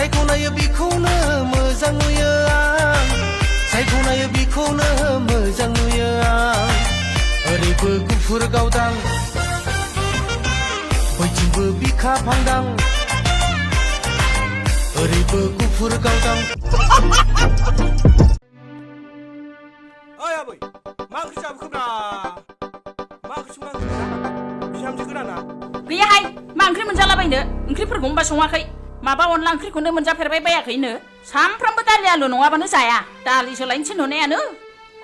जायखौ नायो बेखौनो मोजां नुयो आं जायखौ नायो बेखौनो मोजां नुयो आं ओरैबो गुफुर गावदां बैथिंबो बिखा फांदां ओरैबो गुफुर गावदां ओइ आबै मा ओंख्रि जाबोखोब्रा मा ओंख्रि संनांगौ बिहामजो गोदाना गैयाहाय मा ओंख्रि मोनजालाबायनो ओंख्रिफोरखौ होनबा सङाखै माबा अनला ओंख्रिखौनो मोनजाफेरबाय बायाखैनो सामफ्रामबो दालि आलु नङाबानो जाया दालिसो लायनो थिनहरनायानो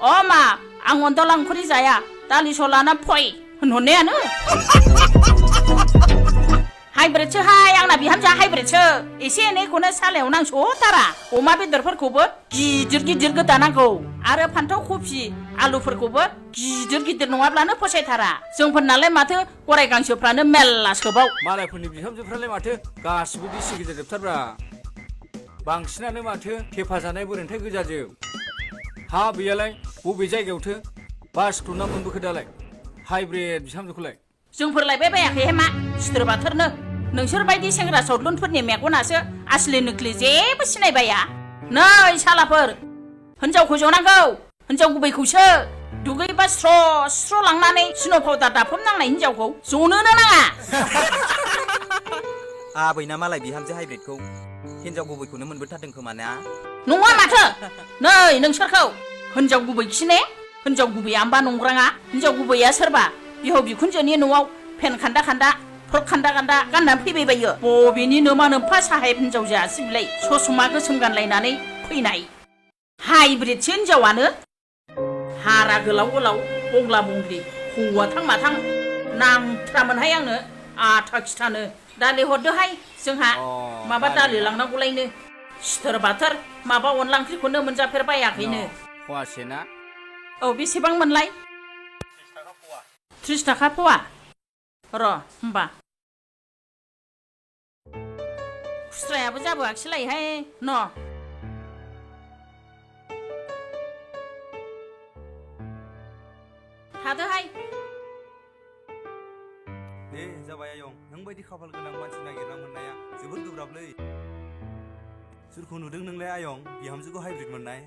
अ मा आं अनदला ओंख्रि जाया दालिसो लाना फै होनहरनायानो हाइब्रिदसोहाय आंना बिहामजोआ हाइब्रिदसो एसे एनैखौनो सालायाव नांस'थारा अमा बेदरफोरखौबो गिदिर गिदिर गोदानांगौ आरो फान्थाव कफि आलुफोरखौबो गिदिर गिदिर नङाब्लानो फसायथारा जोंफोरनालाय माथो गराय गांसोफ्रानो मेल्ला सोबाव मालायफोरनि बिहामजोफ्रालाय माथो गासिबो बिसि गिदिर जोबथारब्रा बांसिनानो माथो थेफा जानाय बोरैन्थाय गोजाजोब हा बेयालाय बबे जायगायावथो बासख्ल'ना मोनबोखो दालाय हाइब्रिद बिहामजोखौलाय जोंफोरलायबाय बायाखैहाय मा सिथोर बाथोरनो नोंसोर बायदि सेंग्रा सौदलुनफोरनि मेगनासो आसलि नोख्लि जेबो सिनायबाया नै सालाफोर हिनजावखौ जनांगौ हिनजाव गुबैखौसो दुगैबा स्र' स्र' लांनानै स्न' पाउडार दाफबनांनाय हिनजावखौ जनोनो नाङा आबैना मालाय बिहामजो हाइब्रिदखौ हिनजाव गुबैखौनो मोनबोथारदों खोमा ना नङा माथो नै नोंसोरखौ हिनजाव गुबैखि ने हिनजाव गुबैया होमबा नंग्राङा हिनजाव गुबैया सोरबा बिहाव बिखुनजोनि न'आव फेन खान्दा खान्दा फ्रक खान्दा खान्दा गाननानै फैबाय बायो बबेनि नोमा नोम्फा साहेब हिनजाव जायासै बिलाय ससमा गोसोम गानलायनानै फैनाय हाइब्रिदसो हिनजावानो हारा गोलाव गोलाव बंग्ला बंग्लि हौवाथां माथां नांथ्रामोनहाय आंनो आथा खिथानो दालि हरदोहाय जोंहा माबा दालि लांनांगौलायनो सिथोर बाथोर माबा अनला ओंख्रिखौनो मोनजाफेरबायाखैनो फवासे ना औ बेसेबां मोनलाय 30 थाखा फवा र' होमबा खुस्रायाबो जाबोआखिसैलायहाय न' थादोहाय दे जाबाय आयं नों बायदि खाफाल गोनां मानसि नागिरना मोननाया जोबोद गोब्राबलै सोरखौ नुदों नोंलाय आयं बिहामजोखौ हाइब्रिद मोननाय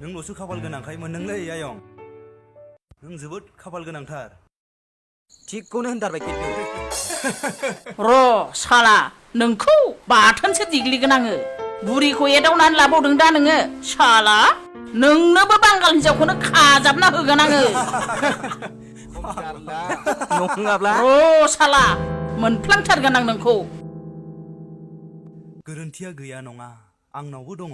नोंल'सो खाफाल गोनांखाय मोनदोंलै आयं नों जोबोद खाफाल गोनांथार थिगखौनो होनथारबाय खिन्थु र' साला नोंखौ बाथोनसो दिग्लिगोन आङो बुरिखौ एदावनानै लाबावदों दा नोङो साला नोंनोबो बांगाल हिनजावखौनो खाजाबना होगोन आङो नङाब्ला र' साला मोनफ्लांथारगोन आं नोंखौ गोरोन्थिया गैया नङा आंनावबो दङ